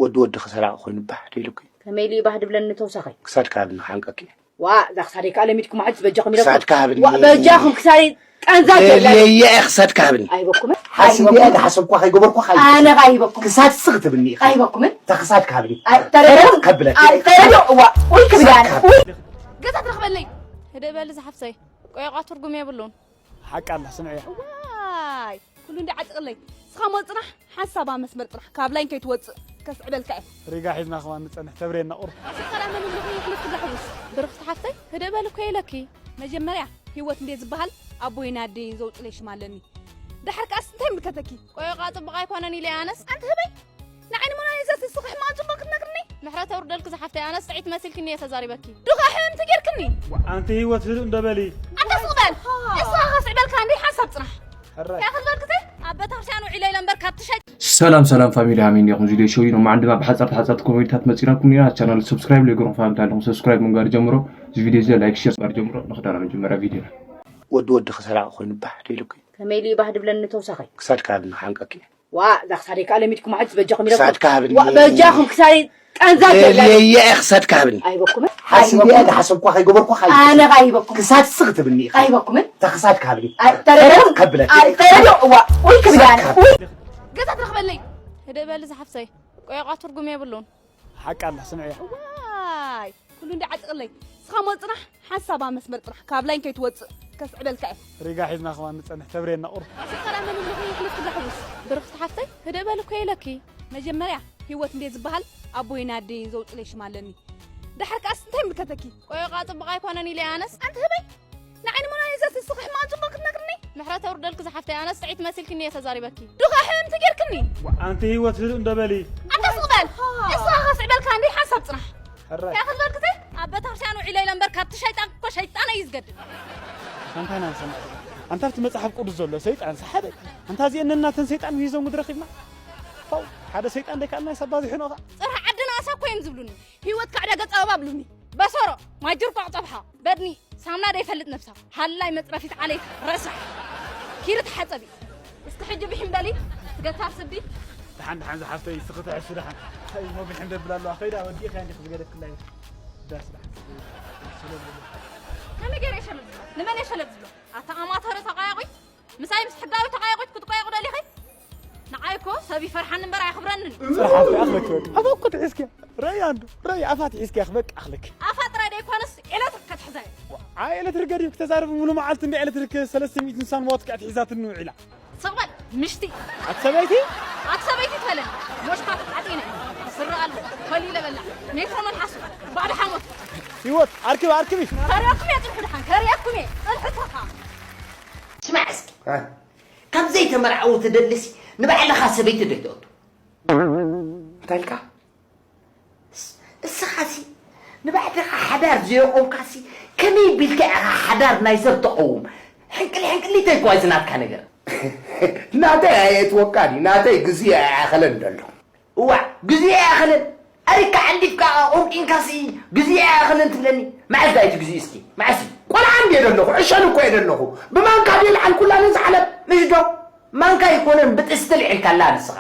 ወዲ ወዲ ክሰራቕ ኮይኑ ባሕ ደይልኩ። ከመይ ኢሉ እዩ ባህ ድብለኒ ተውሳኸይ? ክሳድ ክሃብኒ ክሓንቀኪ። ዋ፣ እዛ ክሳደይ ከኣ ለሚድኩም ኣሕልስ በጃኹም ኢለኩም። ክሳድ ክሃብኒ። ዋ፣ በጃኹም ክሳደይ ቃንዛ ጀብላ። ደልየየ እየ ክሳድ ክሃብኒ። ኣይበኩምን። ሓሲበ እየ ዝሓሰብኳ ከይገበርኩ ኣነ ኣይበኩምን። ክሳድ ስኽ ትብኒ ኢኻ። ኣይበኩምን። ተኽሳድ ክሃብኒ። ተረደው። ከብለኪ። ተረደው። ዋ፣ ወይ ክብላን። ገዛ ትረኽበለይ። ህደእ በሊ ዝሓፍሰይ። ቆይቋ ትርጉም የብሉን። ሓቃ ኣላ ስምዕያ። ዋይ ኩሉ እንዲ ዓጢቕለይ። ስኻ ሞ ጽናሕ ሓሳባ መስመር ጽናሕ ካብ ላይን ከይትወጽእ ከስዕበልካ እየ። ሪጋ ሒዝና ከማን ንጸንሕ ተብሬና ቁር። ሰላም ምልኹ ይሕልፍ ክብላ ሕቡስ። ብርኽቲ ሓፍተይ ህድእ በል እኮ ኢለኪ። መጀመርያ ህይወት እንዴ ዝበሃል ኣቦይን ኣደይን ዘውፅለይ ሽም ኣለኒ። ድሓር ከኣስ እንታይ ይምልከተኪ? ቆይቋ ጽቡቕ ኣይኮነን ኢለ ኣነስ። ኣንቲ ህበይ ንዓይ ንሞናሊዛ ስስኺ ሕማቕ ጽቡቕ ክትነግርኒ? ምሕረት የውርደልኪ ዝሓፍተይ ኣነስ ጥዒት መሲልክኒ እየ ተዛሪበኪ። ዱኻ ሕምምቲ ጌርክኒ። ኣንቲ ህይወት ህዱእ እንዶ በሊ። ኣታ ስቕ በል። ንስኻ ከስዕበልካ እንዲ ሓንሳብ ጽናሕ። ሕራይ። እንታይ ክትበልክቲ? ኣብ ቤተክርስትያን ውዒለ ኢለ እምበር ካብቲ ሸይ ሰላም ሰላም ፋሚሊ ሃሚን ዲኹም ዚዶ ሸው ኢና ማዕን ድማ ብሓጻርቲ ሓጻርቲ ኮሜዲታት መጺናኩም ኢና ቻናል ሰብስክራይብ ለይገርኩም ፋሚሊ ኣለኹም ሰብስክራይብ ምግባር ጀምሮ እዚ ቪድዮ እዚ ላይክ ሼር ምግባር ጀምሮ ንኽዳና መጀመርያ ቪድዮ ወዲ ወዲ ክሰራቕ ኮይኑ ባሕ ደይልኩ ከመይ ኢሉ እዩ ባህ ድብለኒ ተውሳኸይ ክሳድካ ሃብኒ ክሓንቀኪ ዋ እዛ ክሳደይ ከዓ ለሚድኩም ሓጅ በጃኹም ኢለኩም ክሳድካ ሃብኒ ዋ በጃኹም ክሳደይ ቃንዛ ጀብላ ደልየየ እየ ክሳድካ ሃብኒ ኣይበኩምን ሓሲበ እየ ኣይበኩምን ዝሓሰብኳ ከይገበርኩ ኣነ ኣይበኩምን ክሳድ ስኽ ትብኒ ኢኻ ኣይበኩምን እታ ክሳድካ ሃብኒ ኣይ ተረደው ከብለኪ ኣይ ተረደው እዋ ወይ ክብላን ወይ ገዛ ትረኽበለይ ህደ በሊ ዝሓፍሰይ ቆይቋ ትርጉም የብሉን ሓቃ ኣላ ስምዕያ ዋይ ኩሉ እንዲ ዓጢቕለይ ስኻ ሞ ፅናሕ ሓንሳባ መስመር ጥራሕ ካብ ላይን ከይትወፅእ ከስዕበልካ እየ ሪጋ ሒዝና ከማን ንፀንሕ ተብሬና ቁር ሰላም ምልኹ ይሕልፍ ክብላ ሕቡስ ብርኽቲ ሓፍተይ ህደ በል እኮ ኢለኪ መጀመርያ ህይወት እንዴ ዝበሃል ኣቦይን ኣደይን ዘውፅለይ ሽም ኣለኒ ድሓር ከኣስ እንታይ ምልከተኪ ቆይቋ ፅቡቕ ኣይኮነን ኢለ ኣነስ ኣንቲ ህበይ ንዓይኒ ሞናሊዛ ስስኺ ሕማቕ ጽቡቕ ክትነግርኒ ምሕረት የውርደልኪ ዝሓፍተይ ኣነስ ጥዒት መሲልክኒ እየ ተዛሪበኪ ዱኻ ሕምምቲ ጌርክኒ ኣንቲ ህይወት ህዱእ እንዶ በሊ ኣታ ስቕ በል ንስኻ ከስዕበልካ እንዲ ሓንሳብ ጽናሕ ሕራይ እንታይ ክትበልክቲ ኣብ ቤተክርስትያን ውዒለ ኢለ እምበር ካብቲ ሸይጣን እኮ ሸይጣን እዩ ዝገድል ኣንታ ኢና ንሰምዕ ኣንታ ኣብቲ መጽሓፍ ቅዱስ ዘሎ ሰይጣን ሰሓደ ኣንታ እዚአን ነናተን ሰይጣን ምሂዞም ምድረኺብና ፋው ሓደ ሰይጣን ደይከኣልና ይሰባዚሑኖኻ ጽርሒ ዓድና ኣሳ እኮ እዮም ዝብሉኒ ህይወትካ ዕዳጋ ጸበባ ብሉኒ በሰሮ ማጅርኳ ክጸብሓ በድኒ ሳምና ደይፈልጥ ነብሳ ሃላይ መጽረፊት ዓለይት ረሳሕ ኪሪ ተሓጸቢ እስኪ ሕጂ ብሒም በሊ ትገታር ስዲ ደሓን ደሓን ዝሓፍተይ እስኺ ትሕሱ ደሓን እንታይ እሞ ብሒም ደብላ ኣለዋ ከይዳ ወዲእኻ እንዲኺ ዝገደፍክላ እዩ ዳስ ደሓን ከመይ ገይረ ሸለብ ዝብሎ ንመን እየ ሸለብ ዝብሎ ኣታ ኣማተረ ተቃያቑት ምሳይ ምስ ሕጋዊ ተቓየቑት ክትቋየቑ ደሊኺ? ንዓይ እኮ ሰብ ይፈርሓኒ እምበር ኣየኽብረንን እዩ። ስራሕ ኣፍኪ ኣኽለኪ በቃ። ኣፋ እኮ ትሒዝኪያ። ረእያ እንዶ ረእያ ኣፋ ትሒዝኪያ በቃ ኣኽለኪ። ኣፋ ጥራይ ደይኮነስ ኤለትሪክ ከትሕዛ እየ። ዓይ ኤለትሪክ ገዲፍኪ ተዛረቢ ሙሉ መዓልቲ እንዶ ኤለትሪክ ሰለስተ ሚእቲ ንሳን ዋት እኮ እያ ትሒዛትኒ ውዒላ። ስቕ በል ምሽቲ። ኣቲ ሰበይቲ? ኣቲ ሰበይቲ ትበለኒ። ሞሽካ ተዓጢነ ስረ ኣልቦ ኮሊለ በላ ሜትሮ መልሓሱ ባዕዲ ሓሞት። ህይወት ኣርክቢ ኣርክቢ። ከርያኩም እየ ጽንሑ ድሓን ከርያኩም እየ ጽንሑ ተኻ። ስማዕ እስኪ ካብ ዘይተመርዓዉ ትደልሲ ንባዕልኻ ሰበይቲ ዶ ይትእቱ እንታይ ኢልካ እስኻሲ ንባዕልኻ ሓዳር ዘየቆምካሲ ከመይ ቢልካ ኢኻ ሓዳር ናይ ሰብ ተቐውም ሕንቅል ሕንቅሊተይ እኳ እዚ ናትካ ነገር ናተይ ኣየእትወካ ድዩ ናተይ ግዜ ኣይኣኸለን ዘሎ እዋእ ግዜ ኣይኣኸለን ኣሪካ ዓንዲፍካ ኣቆንቂንካሲ ግዜ ኣይኣኸለን ትብለኒ መዓስ ዳይቲ ግዜ እስኪ መዓስ እዩ ቆልዓ እንድየ ዘለኹ ዕሸል እኮ እየ ዘለኹ ብማንካ ድየ ልዓልኩላ ነዚ ዓለም ምሽ ዶ ማንካ ኣይኮነን ብጥስቲ ልዒልካላ ንስኻ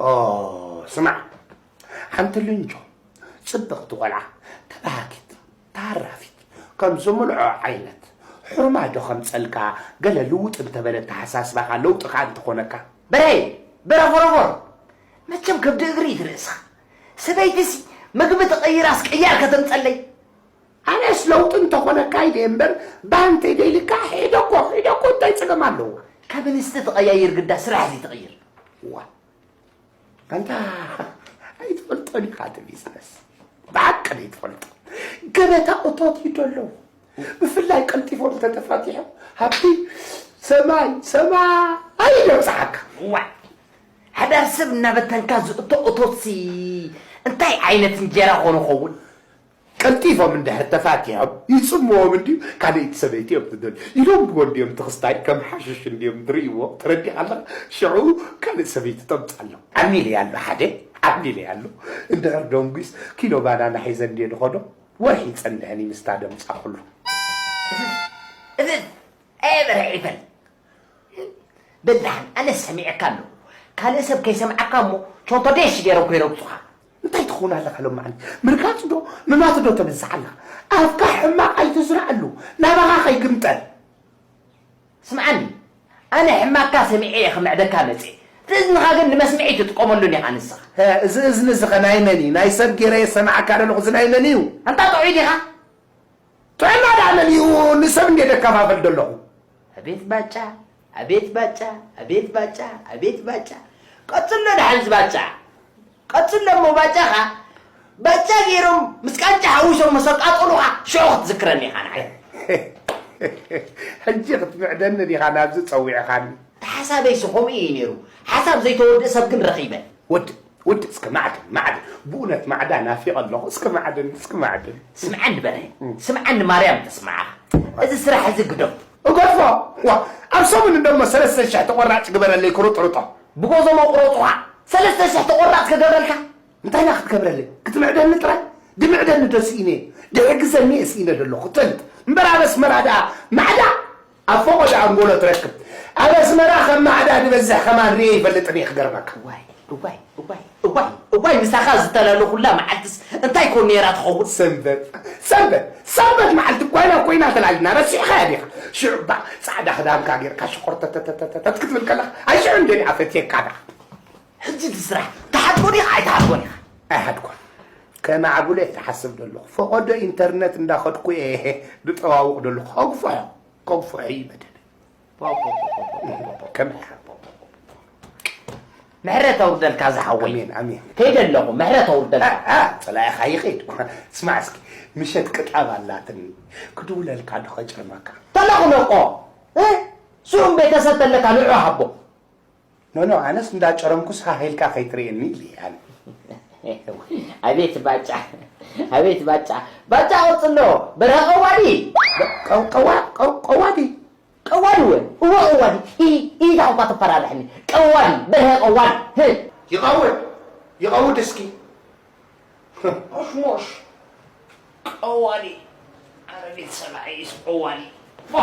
ኦ ስማዕ ሓንቲ ልንጆ ጽብቕቲ ቆልዓ ተባሃኪት ተሃራፊት ከም ዝምልዖ ዓይነት ሕርማ ዶ ከምጸልካ ገለ ልውጥ እንተበለ ኣተሓሳስባኻ ለውጢ ከኣ እንተኾነካ በረይ በረፎረፎር መቸም ከብዲ እግሪ እዩ ርእስኻ ሰበይትሲ ምግቢ ተቐይራስ ቅያር ከተምጸለይ ኣነስ ለውጢ እንተኾነካ ኢለ እምበር ባንተይ ደይልካ ሒደኮ ሒደኮ እንታይ ጸገም ኣለዎ ካብ ኣንስቲ ተቐያይር ግዳ ስራሕ ዘይትቕይር ዋ ኣንታ ኣይትፈልጦን ኢኻ እቲ ቢዝነስ ብሓቂ ዘይትፈልጦ ገበታ እቶት እዩ ደለዉ ብፍላይ ቀልጢፎም ተተፋቲሖም ሃብቲ ሰማይ ሰማይ ይበፅሓካ ዋ ሓዳር ሰብ እናበተንካ ዝእቶ እቶትሲ እንታይ ዓይነት እንጀራ ኮኑ ኸውን ቀልጢፎም እንድሕር ተፋቲሖም ይጽምዎም እንድዩ ካልእቲ ሰበይቲ እዮም ትደልዩ ኢሎም ግቦ እንድዮም ትኽስታይ ከም ሓሽሽ እንድዮም ትርእይዎ ተረዲኻ ኣለኻ ሽዑ ካልእ ሰበይቲ ተምጻሎም ዓሚለይ ኣሎ ሓደ ዓሚለይ ኣሎ እንድሕር ደንጒስ ኪሎ ባናና ሒዘ እንድየ ዝኸዶ ወርሒ ይጸንሕኒ ምስታ ደምጻኹሉ እፍፍ ኣየ በርሒ ይፈል በል ደሓን ኣነስ ሰሚዐካ ኣለኹ ካልእ ሰብ ከይሰምዓካ እሞ ቾንቶ ዴሽ ገይሮም ከይረግጹኻ ትኸውን ኣለኻ ሎማዓንቲ። ምርጋጽ ዶ ምማት ዶ ተብዝሕ ኣለኻ? ኣፍካ ሕማቕ ኣይትዝርኣሉ፣ ናባኻ ከይግምጠል። ስምዓኒ፣ ኣነ ሕማቕካ ሰሚዐ እየ ክምዕደካ መጽየ። እቲ እዝንኻ ግን ንመስምዒ ኣይትጥቀመሉን ኢኻ ንስኻ። ሀ፣ እዚ እዝኒ እዚ ኸ ናይ መን እዩ? ናይ ሰብ ገይረ የሰምዓካ ዘለኹ፣ እዚ ናይ መን እዩ? ኣንታ ጥዑይ ዲኻ? ጥዕና ደኣ መሊኡ ንሰብ እንድየ ደከፋፍል ዘለኹ። ኣቤት ባጫ፣ ኣቤት ባጫ፣ ኣቤት ባጫ፣ ኣቤት ባጫ። ቀጽሎ ደሓን እዚ ባጫ። ቀጽሎ እሞ ባጫኻ፣ ባጫ ገይሮም ምስ ቃንጫ ሓዊሶም ምስ ኣቃጠሉኻ ሽዑ ክትዝክረኒ ኢኻ ንዓይ። ሕጂ ክትምዕደኒ ዲኻ ናብዚ ጸዊዕኻኒ? እቲ ሓሳበይሲ ከምኡ እዩ ነይሩ። ሓሳብ ዘይተወድእ ሰብ ግን ረኺበ። ወዲ፣ ወዲ፣ እስከ ማዕድን፣ ማዕድን። ብእውነት ማዕዳ ናፊቐ ኣለኹ። እስከ ማዕድን፣ እስከ ማዕድን። ስምዓኒ በርሀ፣ ስምዓኒ ማርያም ተስምዓኻ። እዚ ስራሕ እዚ ግደፎ። እገድፎ? ዋ፣ ኣብ ሰሙን እንደሞ ሰለስተ ሽሕ ተቆራጭ ግበረለይ ክሩጥሩጦ። ብጎዞሞ ቁረጹኻ፣ ሰለስተ ሽሕ ተቆራጭ ክገብረልካ? እንታይ ደኣ ክትገብረለይ? ክትምዕደኒ ጥራይ? ድምዕደኒ ዶ ስኢነ? ድሕግዘኒ እየ ስኢነ ዘለኹ። ትፈልጥ እምበር ኣብ ኣስመራ ደኣ ማዕዳ ኣብ ፈቐዶ ኣንጎሎ ትረክብ። ኣብ ኣስመራ ከም ማዕዳ ዝበዝሕ ከማን ርእየ ይፈልጥን እየ ክገርመካ። እዋይ፣ እዋይ፣ እዋይ፣ እዋይ፣ እዋይ፣ ምሳኻ ዝተላለኹላ መዓልትስ እንታይ ኮን ነይራ ትኸውን? ሰንበት፣ ሰንበት፣ ሰንበት መዓልቲ ጓይና ኮይና ተላሊና፣ ረሲዕኻያ ዲኻ? ሽዑ እባ ጻዕዳ ክዳንካ ጌርካ ሽኮር ተተተተተት ክትብል ከለኻ፣ ኣይ ሽዑ እንደ ደኣ ፈትየካ ደኣ። ሕጂ እቲ ስራሕ ትሓድጎ ዲኻ ኣይትሓድጎን ኢኻ? ኣይሓድጎን። ከማዕብሎ እየ ዝሓስብ ዘለኹ። ፈቐዶ ኢንተርነት እንዳኸድኩ እየ ዝጠዋውቕ ዘለኹ። ከግፍሖ፣ ከግፍሖ እዩ መደበይ። ከመይ? ምሕረት ኣውርደልካ ዝሓወይ። ኣሜን፣ ኣሜን። ከይደ ኣለኹ፣ ምሕረት ኣውርደልካ። ኣ፣ ኣ፣ ጸላኢኻ ይኸይድ። ስማዕ እስኪ፣ ምሸት ቅጣብ ኣላትኒ። ክድውለልካ ዶ ከጭርመካ? ተለኹ ነቆ። እ? ስኡም ቤተሰብ ተለካ ንዑ ሃቦ። ኖ፣ ኖ፣ ኣነስ እንዳጨረምኩስ ሃህ ኢልካ ከይትርእየኒ ኢለ ኣነ። ኣቤት ባጫ፣ ኣቤት ባጫ። ባጫ ቀጽሎ፣ በርሀ ቀዋዲ። ቀው-፣ ቀዋ-፣ ቀው-፣ ቀዋዲ? ቀዋዲ ወ-፣ እወ ቀዋዲ። ኢ-፣ ኢታ እኳ ትፈራርሕኒ። ቀዋዲ፣ በርሀ ቀዋዲ። ህ። ይቐውድ፣ ይቐውድ እስኪ። ሞሽ ሞሽ። ቀዋዲ። ኣረ ቤት ሰብኣይስ ቀዋዲ። ዋ!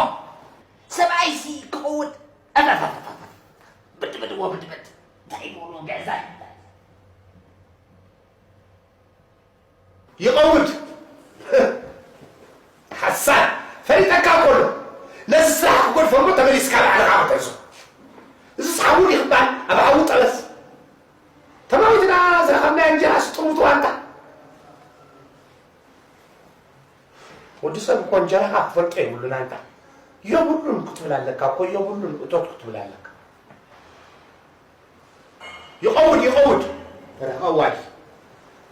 ሰብኣይሲ ክቐውድ። ኣታታታታ። ብድብድዎ ብድብድ። እንታይ ይብሉ ግዕዛይ? ይቐውድ። ሓሳድ። ፈሊጠካ እኮ ኣሎ። ነዚ ስራሕ ክገድፎ እሞ ተመሊስካ ባዕልኻ ክትሕዞ። እዚ ሓዊ ይኽባል፣ ኣብ ሓዊ ጠበስ። ተማዊትና ዝረኸብናዮ እንጀራ ስጥሙት ዋንታ። ወዲ ሰብ እኮ እንጀራኻ ክፈልጦ የብሉን ኣንታ። የብሉን ክትብል ኣለካ እኮ፣ የብሉን እቶት ክትብል ኣለካ። ይቐውድ፣ ይቐውድ። በረኸ ቀዋዲ።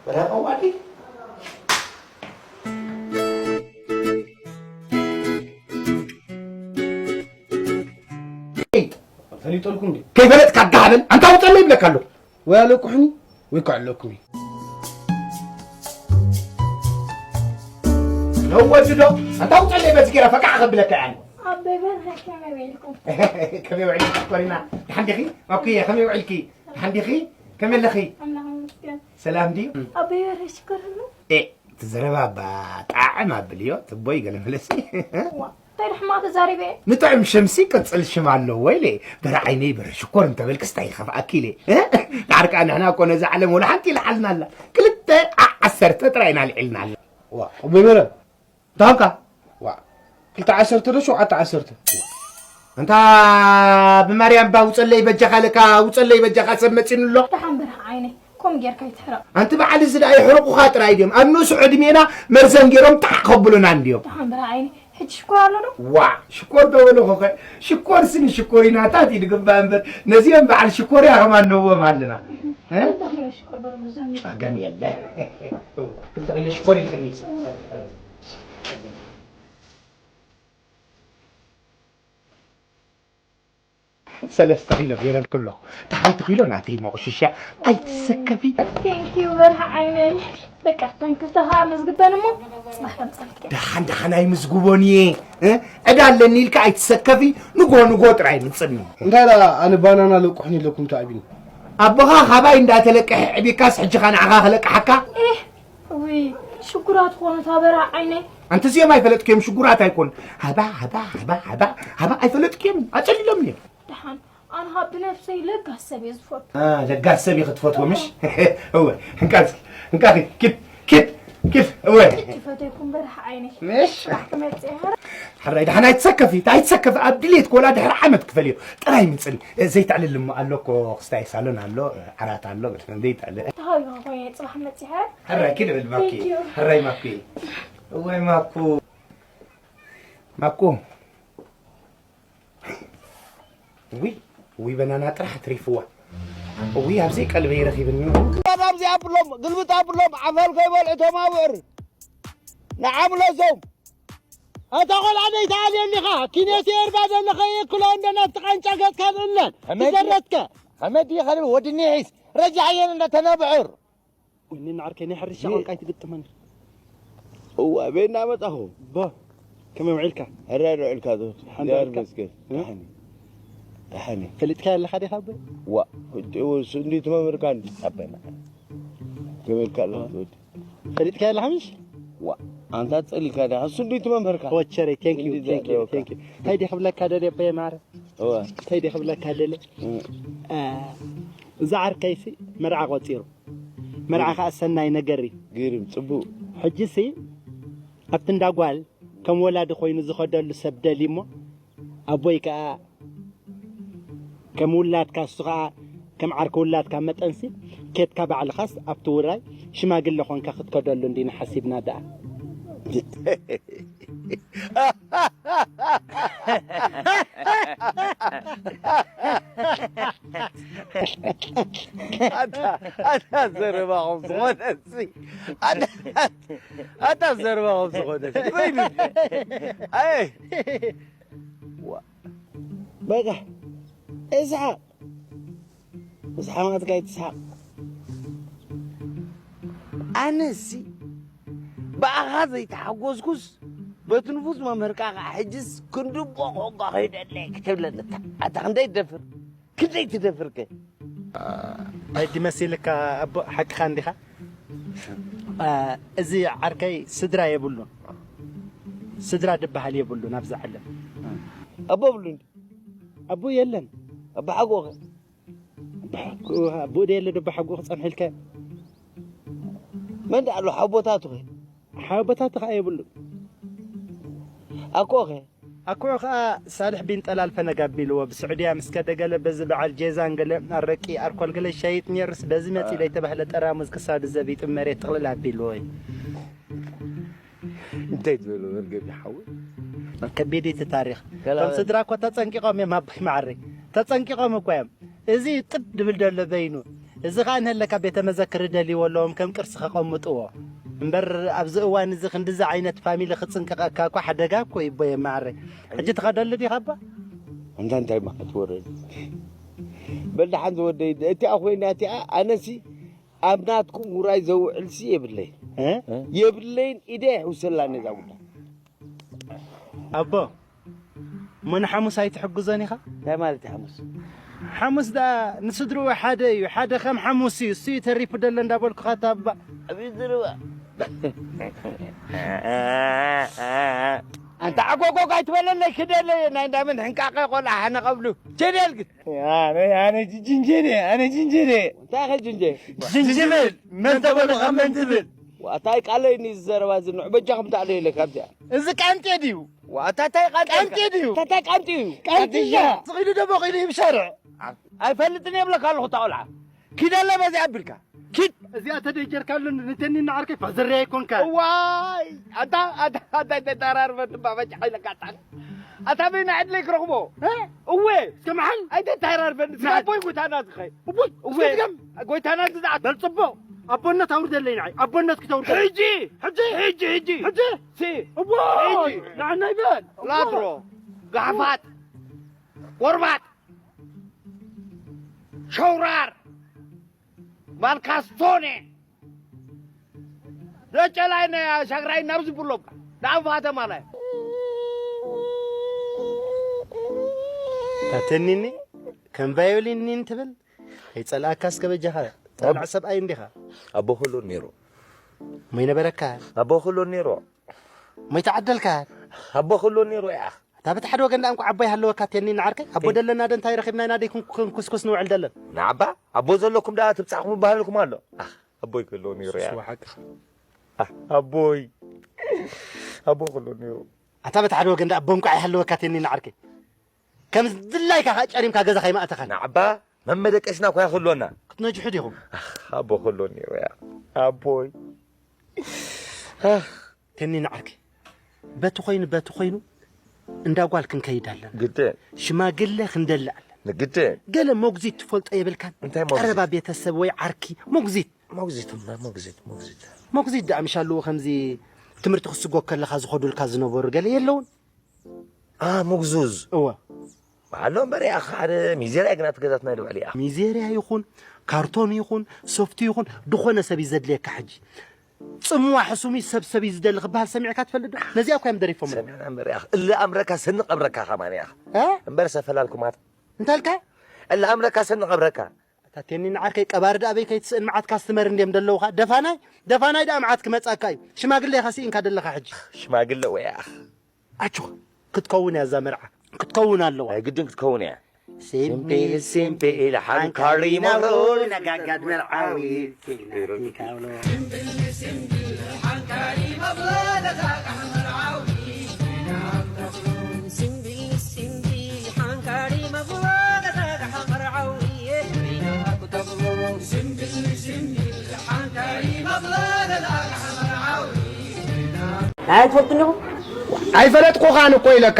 በረኸ ቀዋዲ። ፈሊጠልኩም ድዩ? ከይፈለጥካ ኣጋሃበል፣ ኣንታ ውፀለይ ይብለካ ኣሎ። ወይ ኣለቁሕኒ ወይ ከዓ ኣለኩም እዩ። ነው ወዲ ዶ? ኣንታ ውፀለይ በዚ ገይረ ፈቃዕ ከብለካ እያ። ኣበይ በል ከመይ ውዒልኩም? ከመይ ውዒልኪ ሽኮሪና? ደሓን ዲኺ? ማኩየ ከመይ ውዒልኪ? ደሓን ዲኺ? ከመይ ኣለኺ? ኣምላኽ ይመስገን። ሰላም ድዩ? ኣበይ በርሀ ሽኮር ኣሎ? ኤ፣ እቲ ዘረባ እባ ጣዕም ኣብልዮ፣ ትቦይ ገለ መለሲ። ዋ፣ እንታይ ደኣ ሕማቕ ተዛሪበ እየ? ንጥዑም ሽምሲ ቅጽል ሽም ኣለዎ ኢለ። በረ ዓይነይ በረ ሽኮር እንተበልክስ እንታይ ይኸፍኣኪ ኢለ። እ? ዳሕር ከኣ ንሕና እኮ ነዛ ዓለም ወላ ሓንቲ ኢልዓልና ኣላ። ክልተ ዓ-፣ ዓሰርተ ጥራይ ኢና ኣልዒልና ኣላ። ዋ፣ ኣቦይ በረ፣ እንታይ ኾንካ? ዋ፣ ክልተ ዓሰርተ ዶ ሸውዓተ ዓሰርተ? ኣንታ ብማርያም እባ ውጸለይ በጃኻ ኢለካ፣ ውጸለይ በጃኻ ሰብ መጺኑ ኣሎ። ደሓን በርሀ ዓይነይ፣ ከምኡ ጌርካ ኣይትሕረቕ። ኣንቲ በዓል እዚ ደኣ የሕርቑኻ ጥራይ ድዮም። ኣብ ንእሱ ዕድሜና መርዘን ገይሮም ጣዕ ከብሉና እንድዮም። ደሓን በርሀ ዓይነይ፣ ሕጂ ሽኮር ኣሎ ዶ? ዋእ፣ ሽኮር ዶ በልኹኸ? ሽኮርሲ ንሽኮሪናታት እዩ ዝግባእ እምበር፣ ነዚኦም በዓል ሽኮርያ ከማን ንህቦም ኣለና። እ? ክልተ ኪሎ ሽኮር በሉ፣ ብዙሕ እዩ። ጸገም የለ። ክልተ ኪሎ ሽኮር ይልክኒ። ሰለስተ ኪሎ ገይረልኪ ኣለኹ። እታ ሓንቲ ኪሎ ናተይ መቑሽሽ እያ። ኣይትሰከፊ። Thank you በርሀ ዓይነይ። በቃ፣ እተን ክልተ ከዓ መዝግበን እሞ፣ ጽባሕ ከምጽኣልኪ። ደሓን ደሓን ኣይምዝግቦን እየ። እ? ዕዳ ኣለኒ ኢልካ ኣይትሰከፊ። ንግሆ ንግሆ ጥራይ ምጽኒ። እንታይ ደኣ፣ ኣነ ባናና ለቁሕኒ ኢለኩም ተኣቢኒ። ኣቦኻ ካባይ እንዳተለቀሐ ዕቢካስ፣ ሕጂ ኸ ንዓኻ ክለቅሓካ? ኤህ፣ ውይ፣ ሽጉራት ኮኑ እታ በርሀ ዓይነይ። ኣንቲ እዚኦም ኣይፈለጥክዮም፣ ሽጉራት ኣይኮኑ። ሃባ፣ ሃባ፣ ሃባ፣ ሃባ፣ ሃባ ኣይፈለጥክዮም፣ ኣጨሊሎም እዮም። ደሓን፣ ኣነ ሃብ ብነብሰይ ለጋስ ሰብ እየ ዝፈቱ። አ፣ ለጋስ ሰብ ኢኺ ትፈትዎ፣ ምሽ? እወ፣ እንካ እስኪ፣ እንካ ኪድ ኪድ ኪድ እወ። ክፈተይኩም በርሕ ዓይነይ። ምሽ? ስራሕ ክመጽእ እየ። ሕራይ ደሓን ኣይትሰከፊ ኣይትሰከፊ፣ ኣብ ድሌት ኮላ ድሕሪ ዓመት ክፈልዮ። ጥራይ ምጽን ዘይተዕልል እሞ ኣሎ እኮ ክስታይ ሳሎን ኣሎ፣ ዓራት ኣሎ። ዘይተዕልል። ተሃዊኻ ኮይነ ጽባሕ መጽእ እየ። ሕራይ ኪድ ብል ማኪ። Thank you። ሕራይ ማኪ። እወይ ማኩ። ማኩ። ውይ ውይ በናና ጥራሕ ትሪፍዋ። ውይ ኣብዘይ ቀልበይ ረኺብኒ። ኣብዚ ኣብሎም ግልብጥ ኣብሎም ዓፈር ከይበልዑ ተማብዕር ንዓምለሶም። ኣታ ቆልዓ ደይተኣልየኒኻ ኪኔት ኤርባ ዘለኸ የክሎ እንደ ናብቲ ቃንጫ ገጽካ ንእለን ትዘረትከ። ከመዲ ኸልብ ወድኒ ሒስ ረጃ ሓየን እንደ ተነብዕር። ወይኔ ንዓርከይ ናይ ሕርሻ ቋንቋ ኣይትግጥመኒ። እዋ፣ ኣበይ እናመጻኹ? ቦ፣ ከመይ ውዒልካ? ሕራይ ውዒልካ ዶ? ሓንቲ ውዒልካ? መስገን። እ? ደሓን። ደሓን። ፈሊጥካዮ ኣለኻ ዲኻ ኣቦይ? ዋ፣ እሱ እንዲ ትመምህርካ እንዲ። ኣቦይ፣ ከመይ ኢልካ ኣለኻ ትወዲ? ፈሊጥካዮ ኣለኻ ምሽ? ዋ፣ ኣንታ ጸሊካ ዲኻ? እሱ እንዲ ትመምህርካ። ኦ፣ ቸረይ፣ thank you፣ እንዲ thank you፣ ዘረባ። Thank you። እንታይ ዲኻ ክብለካ ደልየ ኣቦይ ማረ? እዋ። እንታይ ዲኻ ክብለካ ደልየ? እ። እ፣ እዚ ዓርከይሲ መርዓ ቆጺሩ። መርዓ ኸኣ ሰናይ ነገር እዩ። ግርም፣ ጽቡቕ። ሕጂሲ ኣብቲ እንዳ ጓል ከም ወላዲ ኮይኑ ዝኸደሉ ሰብ ደልዩ እሞ፣ ኣቦይ ከኣ ከም ውላድካ፣ እሱ ኸኣ ከም ዓርኪ ውላድካ መጠንሲ፣ ኬድካ ባዕልኻስ ኣብቲ ውራይ ሽማግለ ኾንካ ክትከደሉ እንዲና ሓሲብና ደኣ። ኣታ ኣታ ዘረባኹም ዝኾነ ሲ ኣታ ኣታ ዘረባኹም ዝኾነ ሲ ወይኒ ኣይ ዋ በቃ እስሓቅ እስሓቅ ማለት ጋይ ትስሓቅ ኣነሲ ብኣኻ ዘይተሓጎስኩስ በቲ ንፉስ መምህርካ ከዓ ሕጅስ ክንድቦ ኮንካ ከይደለይ ክትብለኒ ኣታ ክንደይ ትደፍር ክንደይ ትደፍርከ? ኣይ ድመሲልካ ኣቦ ሓቅኻ እንዲኻ። ኣ፣ እዚ ዓርከይ ስድራ የብሉን። ስድራ ድበሃል የብሉን ኣብዚ ዓለም። ኣቦ ብሉ እንዲ ኣቦ የለን። ኣቦ ሓጎኸ ኣቦ ደ የለ ደቦ ሓጎ ክጸንሕልከ መን ዳ ኣሎ ሓቦታቱ ኸ ሓቦታቱ ኸ የብሉን። ኣኮኸ ኣኩዑ ኸኣ ሳልሕ ቢን ጠላል ፈነግ ኣቢልዎ ብስዑድያ ምስ ከደ ገለ በዚ በዓል ጄዛን ገለ ኣረቂ ኣርኮል ገለ ይሻይጥ ኔርስ በዚ መጺ ለይተባህለ ጠራሙዝ ክሳዱ ዘቢጡ መሬት ጥቕልል ኣቢልዎ እዩ። እንታይ ዝበሎ መርገም ይሓው ከቢድ እቲ ታሪኽ። ከም ስድራ እኮ ተጸንቂቖም እዮም ኣቦይ መዓረይ ተጸንቂቖም እኮ እዮም። እዚ ጥብ ድብል ደሎ በይኑ እዚ ኸኣ እንሀለካ ቤተ መዘክር ደልይዎ ኣለዎም ከም ቅርሲ ከቐምጥዎ እምበር ኣብዚ እዋን እዚ ክንድዚ ዓይነት ፋሚሊ ክጽንቀቐካ እኮ ሓደጋ እኮ እዩ ኣቦየ መዓረይ። ሕጂ ትኸደሉ ዲኻ ኣባ? እንታ እንታይ ማለት ወረ በል ደሓን ዝወደይ እቲኣ ኮይና እቲኣ ኣነሲ ኣብ ናትኩም ውራይ ዘውዕልሲ የብለይ እ? የብለይን ኢደ ይሕውሰላ ነዛ ጉዳይ ኣቦ እሞ ንሓሙስ ኣይትሕግዞን ኢኻ? እንታይ ማለት እዩ ሓሙስ? ሓሙስ ደኣ ንስድርኡ ሓደ እዩ፣ ሓደ ከም ሓሙስ እዩ፣ እሱ እዩ ተሪፉ ደሎ እንዳበልኩኻ እታ እባ። ኣብዩ ዝርባ ኣንታ ዓጎጎግ ኣይትበለለይ ክደለየ ናይ እንዳምን ሕንቃቐ ቆልዓ ሓነ ቐብሉ ቸደል ግን ኣነ ኣነ ጅንጀነ ኣነ ጅንጀነ እንታይ ኸ ጅንጀ ጅንጅብል መን ተበሉ ካብ መን ትብል ዋታይ ቃለይ ኒ ዝዘረባ ዝንዑ በጃኹም ታዕለዩ ኢለ ካብዚኣ እዚ ቃንጤ ድዩ ዋታታይ ቃንጤ ቃንጤ ድዩ ታታይ ቃንጤ እዩ ቃንጥያ ስኺዱ ደቦ ኺዱ ይብሸርዕ ኣይፈልጥን የብለካ ኣለኹ ታቆልዓ ኪደለ በዚ ኣቢልካ ኪድ እዚኣ ተደጀርካሉ ንተኒ ንዓርከይ ፋዘርያ ይኮንካ ዋይ ኣታ ኣታ ኣታ ተራርበ ትባበጭ ሓይለካ ኣታ ኣታ በይና ዕድለይ ክረኽቦ እወ እስከ መሓል ኣይተተራርበኒ ስለ ኣቦይ ጎይታና ዝኸ እወ እወ እስከ ድገም ጎይታና ዝዝዓት በል ጽቡቕ ኣቦነት ኣውርደለይ ንዓይ ኣቦነት ክተውርደ ሕጂ ሕጂ ሕጂ ሕጂ ሕጂ ሲ እወ ሕጂ ንዓና ይበል ላድሮ ጋሕፋት ቆርባት ሸውራር ማልካስቶኔ ደጨላይ ናይ ሻግራይ ናብ ዝብሎም ንኣንፋተ ማላይ ተትኒኒ ከም ቫዮሊን ኒን ትብል ከይጸልኣካ እስከ በጃኻ ጠልዕ ሰብኣይ እንዲኻ ኣቦ ኩሉ ነይሩ ሞይ ነበረካ ኣቦ ኩሉ ነይሩ ሞይ ተዓደልካ ኣቦ ኩሉ ነይሩ ያ እታ በቲ ሓደ ወገን ደኣ እንኳ ዓቦ ይሃለወካ ቴኒ ንዓርከይ ኣቦ ደለና ዶ እንታይ ረኺብና ኢና ደይ ክንኩስኩስ ንውዕል ደለን ንዓባ ኣቦ ዘለኩም ደኣ ትብጻሕኩም ይበሃልኩም ኣሎ ኣቦይ ክህልዎ ነይሩ እያ። ሱስ፣ ሓቅኻ። ኣህ፣ ኣቦይ። ኣቦ ክህልዎ ነይሩ። ኣታ በቲ ሓደ ወገን ደኣ ኣቦ እንኳዕ ይሃለወካ ቴኒና ዓርከይ። ከም ድላይካ ከኣ ጨሪምካ ገዛ ከይመእተኻን። ናዕባ መመደቀስና እኳ ክህልወና። ክትነጅሑ ዲኹም? ኣህ፣ ኣቦ ክህልዎ ነይሩ እያ። ኣቦይ። ኣህ። ቴኒና ዓርከይ። በቲ ኮይኑ፣ በቲ ኮይኑ እንዳ ጓል ክንከይድ ኣለና። ግድን። ሽማግለ ክንደሊ ኣለና። ንግድን። ገለ መጉዚት ትፈልጦ የብልካን? እንታይ መጉዚት? ቀረባ ቤተሰብ ወይ ዓርኪ መጉዚት። መጉዚት እማ፣ መጉዚት፣ መጉዚት። መጉዚት ደኣ ምሽ ኣለዎ ከምዚ ትምህርቲ ክስጎ ከለኻ ዝኸዱልካ ዝነበሩ ገለ የለውን? ኣ፣ መጉዙዝ። እወ። ኣሎ እምበር ያኽ ሓደ ሚዜርያ ግና እቲ ገዛ ናይ ልውዕል ያኽ። ሚዜርያ ይኹን፣ ካርቶን ይኹን፣ ሶፍቲ ይኹን፣ ድኾነ ሰብ እዩ ዘድልየካ ሕጂ። ጽምዋ ሕሱም እዩ፣ ሰብ ሰብ እዩ ዝደሊ ክበሃል ሰሚዕካ ትፈልጥ ዶ? ነዚኣ እኮ እዮም ደሪፎም። ሰሚዕና እምበር ያኽ። እለ ኣምረካ ሰንቕ ኣብረካ ከማን ያኽ። እ? እምበር ሰፈላልኩማት። እንታልካ? እለ ኣምረካ ሰንቕ ኣብረካ። ኣታ ቴኒ ንዓርከይ ቀባሪ ደኣ ኣበይ ከይትስእን መዓት ካስትመር እንድዮም ደለውኻ። ደፋናይ፣ ደፋናይ ደኣ መዓት ክመጻካ እዩ። ሽማግለ ኢኻ ስኢንካ ደለኻ ሕጂ። ሽማግለ ወይ ያኽ። ኣጆኻ፣ ክትከውን እያ እዛ መርዓ። ክትከውን ኣለዋ። ናይ ግድን ክትከውን እያ። ሲምቢል፣ ሲምቢል፣ ሓንካሪ መብሎ፣ ነጋጋድ መርዓዊ፣ ሲናቲ ካብሎ። ኣይትፈልጡን ኢኹም? ኣይፈለጥኩኻን እኮ ኢለካ፣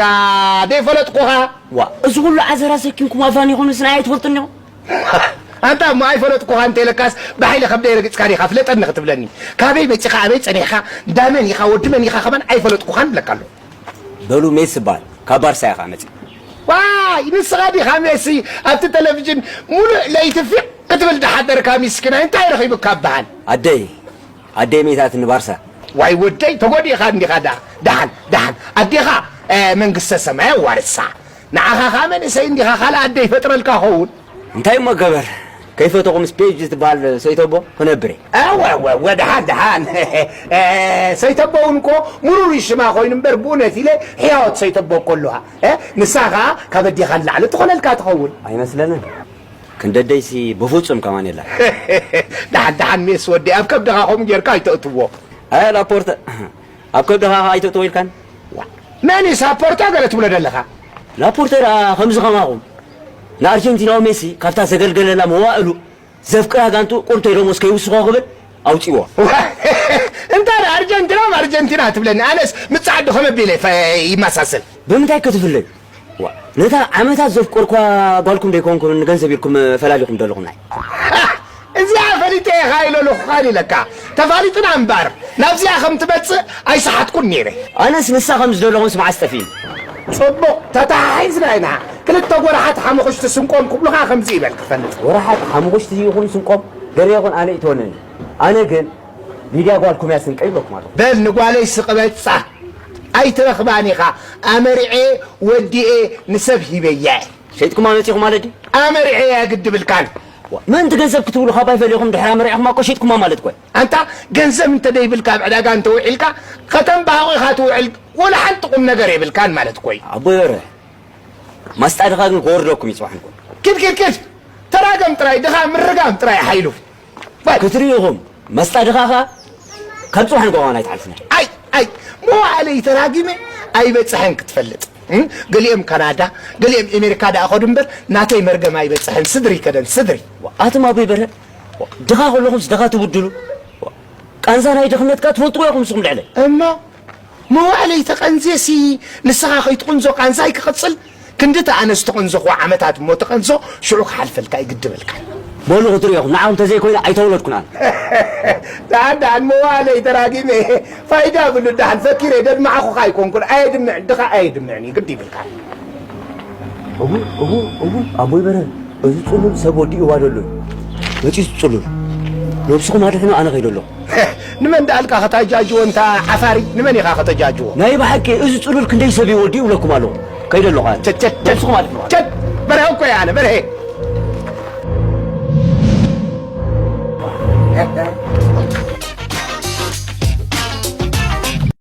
ደይፈለጥኩኻ። ዋ፣ እዚ ኩሉ ዓዘራ ሰኪምኩም ኣፋኒኹምስ ንዓይ ኣይትፈልጡን ኢኹም? ኣንታ እሞ ኣይፈለጥኩኻን እንተ ኢለካስ፣ ብሓይሊ ከብደይ ረግጽካ ዲኻ ፍለጠኒ ክትብለኒ? ካበይ መጺኻ፣ ኣበይ ጸኒሕካ፣ እንዳ መን ኢኻ፣ ወዲ መን ኢኻ ከማን ኣይፈለጥኩኻን እብለካ ኣለኹ። በሉ ሜሲ ይበሃል፣ ካብ ባርሳ እየ ኸዓ መጺእ። ዋይ፣ ንስኻ ዲኻ ሜሲ ኣብቲ ቴሌቪዥን ሙሉእ ለይቲ ፊቕ ክትብል ዝሓደርካ ሚስኪናይ፣ እንታይ ረኺቡካ በሃል? ኣደይ፣ ኣደይ መይታትኒ ባርሳ። ዋይ ወደይ፣ ተጎዲእኻ እንዲኻ ዳ-፣ ደሓን፣ ደሓን። ኣዴኻ፣ እ፣ መንግስተ ሰማይ ኣዋርሳ። ንዓኻ ኸኣ መንእሰይ እንዲኻ፣ ካልእ ኣደ ይፈጥረልካ ኸውን። እንታይ እሞ ገበር? ከይፈተኹምስ ፔጅ ትበሃል ሰይተቦ ክነብር እየ። እወ፣ እወ፣ እወ፣ ደሓን፣ ደሓን። እ፣ ሰይተቦ እውን እኮ ምሩር ሽማ ኮይኑ እምበር ብእውነት ኢለ ሕያወት ሰይተቦ እኮ ኣለዋ። እ፣ ንሳ ኸኣ ካብ ኣዴኻ ንላዕሊ ትኾነልካ ትኸውን። ኣይመስለንን። ክንደደይሲ ብፍጹም ከማን የላን። ደሓን፣ ደሓን ሜስ ወዲ፣ ኣብ ከብድኻ ከምኡ ጌርካ ኣይተእትዎ። ኣይ ላፖርተ፣ ኣብ ከብድኻ ኸኣ ኣይተእትዎ ኢልካን? ዋ፣ መን እዩ ሳፖርታ ገለ ትብሎ ዘለኻ? ላፖርተ ደኣ ከምዚ ከማኹም ንኣርጀንቲናዊ ሜሲ ካብታ ዘገልገለላ መዋእሉ ዘፍቅራ ጋንቱ ቁርቶይ ደሞዝ ከይውስኾ ክብል ኣውጺዎ። እንታይ ደኣ ኣርጀንቲና ኣርጀንቲና ትብለኒ? ኣነስ ምጽዓዱ ከመይ ኣቢለ ይፈ-፣ ይመሳሰል? ብምንታይ ክትፍለዩ? ዋ፣ ነታ ዓመታት ዘፍቀርኳ ጓልኩም ደይኮንኩም ንገንዘብ ኢልኩም ፈላሊኹም ዘለኹም ናይ። እዚኣ ፈሊጠ ኢኻ ኢለልኹኻን ኢለካ። ተፋሊጥና እምበር፣ ናብዚኣ ከም ትመጽእ ኣይሰሓትኩን ነይረ። ኣነስ ንሳ ከም ዝደለኹምስ መዓስ ጠፊእኒ? ጽቡቕ፣ ተተሓሒዝና ኢና። ክልተ ጎራሓት ሓሙኽሽቲ ስንቆም ክብሉኻ ከምዚ ይበል ክፈልጥ። ጎራሓት ሓሙኽሽቲ ይኹን ስንቆም፣ ገለ ይኹን ኣነ ይትወነኒ። ኣነ ግን ሊድያ ጓልኩም እያ ስንቀይ ይብለኩም ኣለኹ። በል ንጓለይ ስቕ በጻ። ኣይትረኽባን ኢኻ። ኣመሪዐ ወዲኤ ንሰብ ሂበያ እየ። ሸይጥኩማ መጺኹም ማለት ድዩ? ኣመሪዐ እያ ግድብልካን። ዋ፣ ምእንቲ ገንዘብ ክትብሉ ካብ ኣይፈለኹም ድሕሪ ኣመሪዕኹማ እኮ ሸይጥኩማ ማለት እኮ እዩ። ኣንታ ገንዘብ እንተ ደይብልካ ኣብ ዕዳጋ እንተ ውዒልካ ከተንባህቑ ኢኻ ትውዕል፣ ወላ ሓንቲ ቁም ነገር የብልካን ማለት እኮ እዩ። ኣቦይ በርሀ፣ ማስጣ ድኻ ግን ክወርደኩም እዩ ጽባሕ ንግሆ። ኪድ፣ ኪድ፣ ኪድ! ተራገም ጥራይ፣ ድኻ ምርጋም ጥራይ ሓይሉ። በል። ክትርእዩ ኢኹም፣ መስጣ ድኻ ኸኣ ካብ ጽባሕ ንግሆ ከማን ኣይትሓልፉን። ኣይ፣ ኣይ፣ መዋእለይ ተራጊመ ኣይበጽሐን ክትፈልጥ። እም? ገሊኦም ካናዳ፣ ገሊኦም ኤሜሪካ ደኣ ኸዱ እምበር፣ ናተይ መርገም ኣይበጽሐን። ስድሪ ከደን፣ ስድሪ። ኣቱም ኣቦይ በርሀ፣ ድኻ ከለኹምስ ድኻ ትብድሉ። ቃንዛ ናይ ድኽነት ከኣ ትፈልጥዎ ኢኹም ንስኹም ልዕለይ። እሞ መዋእለይ ተቐንዜሲ ንስኻ ከይትቕንዞ ቃንዛይ ክቕጽል? ክንድቲ ኣነ ዝተቐንዘኹ ዓመታት እሞ ተቐንዞ ሽዑ ክሓልፈልካ ይግድበልካ። በሉ ክትርእኹም፣ ንዓኹም ተዘይኮይነ ኣይተወለድኩን ኣነ። ደሓን ደሓን መዋእለይ ተራጊመ ፋይዳ ብሉ ደሓን ፈኪረ ደድማዕኹኻ ኣይኮንኩን ኣየድምዕን ድኻ ኣየድምዕን እዩ ግዲ ይብልካ። እው፣ እው፣ እው፣ ኣቦይ በረ፣ እዚ ጽሉል ሰብ ወዲእዋ ደሎ እዩ። መጺኡ ጽሉል። ነብስኹም ኣድሕኑ፣ ኣነ ከይደ ኣለኹ። ንመን ደኣልካ ከተጃጅዎ እንታ ዓፋሪ? ንመን ኢኻ ከተጃጅዎ? ናይ ብሓቂ እዚ ጽሉል ክንደይ ሰብ እዩ ወዲኡ እብለኩም ኣለኹ። ከይደ ኣለኹ ኣነ። ቸት፣ ቸት፣ ቸት። ነብስኹም ኣድሕኑ። ቸት! በርሀ እኮ እየ ኣነ፣ በርሀ።